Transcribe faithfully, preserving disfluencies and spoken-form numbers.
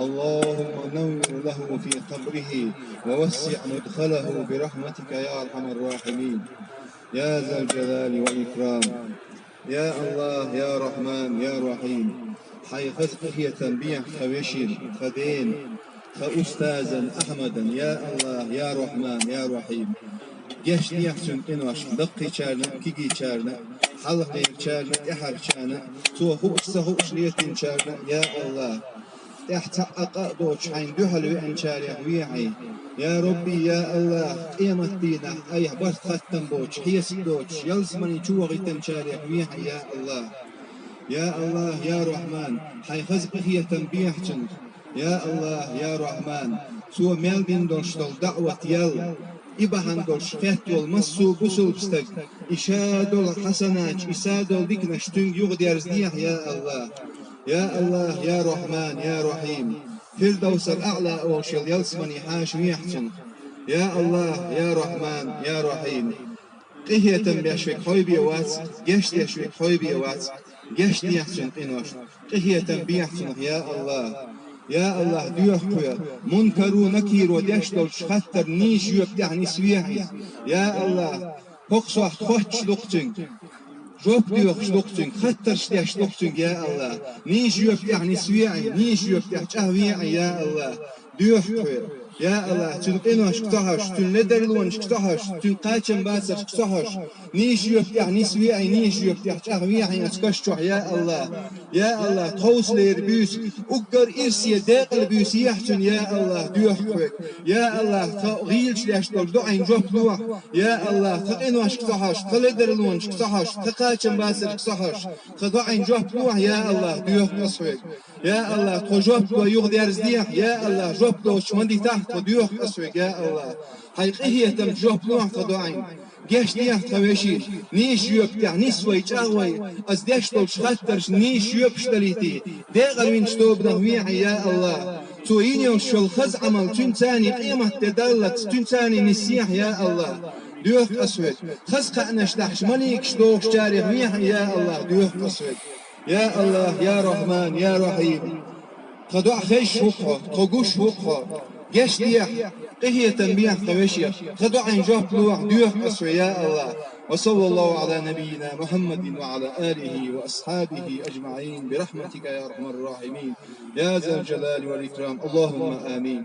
اللهم نور له في قبره ووسع مدخله برحمتك يا أرحم الراحمين يا ذا الجلال والإكرام. يا الله يا رحمن يا رحيم. Хьай хаза къинхетам бехьа тха вешийна, тха дена, тха устазан Ахьмадан, я АллахӀ, я Рахьман, я Рахьим. Гешт дехьа цуьнан къиношка, даккхийчарна а, кегийчарна а, хьалхарчарна а, тӀаьхьарчарна а, цо хууш ца хууш летийначарна а, я АллахӀ. ТӀехь цхьа а къа а доцуш хьайна дуьхьал веанчарех ве хьай. Я Рабби, я АллахӀ, къематдийнахь айхьа барт-хаттам боцуш, хьесап доцуш, ялсамани чу вахийтинчарех ве хьай, я АллахӀ. Я АллахӀ, я Рахьман, хьай хаза къинхетам бехьа цунах. Я АллахӀ, я Рахьман, цо мел дина долуш долу даӀват ял, и бахьана долуш хетта волу массо а бусалба стаг, и ша долу хьасанаташ, и ша долу диканаш цуьнга юхадерзадехьа, я АллахӀ. Я АллахӀ, я Рахьман, я Рахьим, Фирдавсал АӀла олуш йолу ялсамани хьаша вехьа цунах. Я АллахӀ, я Рахьман, я Рахьим. Къинхетам беш верг хьо бен вац, гешт деш верг хьо бен вац, гешт дехьа цуьнан къиношна, къинхетам бехьа цунах, я АллахӀ. Я АллахӀ, доьху тхо, Мункаро, Накиро деш долчу хаттарна нийса жоьпа тӀехь нисвехьа иза. Я АллахӀ, хӀокху сохьта хоттуш ду-кх цуьнга, жоп доьхуш ду-кх цуьнга, хаттарш деш ду-кх цуьнга, я АллахӀ. Нийса жоьпа тӀехь нисвехьа, нийса жоьпа тӀехь чӀагӀвехьа, я АллахӀ. Доьху тхо, я АллахӀ, цуьнан къиношка ца хьожуш, цуьнан ледарлонашка ца хьожуш, цуьнан кхачамбацаршка ца хьожуш, нийса жоьпа тӀехь нисвехьа, нийса жоьпа тӀехь чӀагӀвехьа оцу каш чохь, я АллахӀ. Я АллахӀ, тховсалера буьйса, уггар ирсе декъала буьйса ехьа цуьнан, я АллахӀ, доьху тхоьга. Я АллахӀ, тхан гӀийлачу деш долчу доӀина жоп лохьа. Я АллахӀ, тхан къиношка ца хьожуш, тхан ледарлонашка ца хьожуш, тхан кхачамбацаршка ца хьожуш, тхан доӀина жоп лохьа, я АллахӀ, доьху ас хьоьга. Я АллахӀ, тхо жоп ло юхадерзадехьа, я АллахӀ, жоп лоцуш ма дитахь тхо, доьху ас хьоьга, я АллахӀ. Хьайн къинхетамца жоп лохьа тхан доӀина. Гешт дехьа тхан вешин, нийса жоьпа тӀехь нисвай, чӀагӀвай, ас деш долчу хаттаршна нийса жоьпаш далийтий, декъар винчу тобанах вехьа, я АллахӀ. Цо йина йолуш йолу хаза Ӏамал цуьнан царний къематде даллалц, цуьнан царний нисъехьа, я АллахӀ. Доьху ас хьоьга. Хаза кхаънаш дахьаш, маликаш дохучарех вехьа, я АллахӀ, доьху ас хьоьга. Я АллахӀ, я Рахьман, я Рахьим. Тхан доӀа хезаш ву-кх хьо, тхо гуш ву-кх хьо. Гешт дехьа, къинхетам бехьа тхан вешех. Тхан доӀина жоп лохьа, доьху ас хьоьга, я АллахӀ. وصلى الله على نبينا محمد وعلى آله وأصحابه أجمعين برحمتك يا أرحم الراحمين يا ذا الجلال والإكرام. اللهم آمين.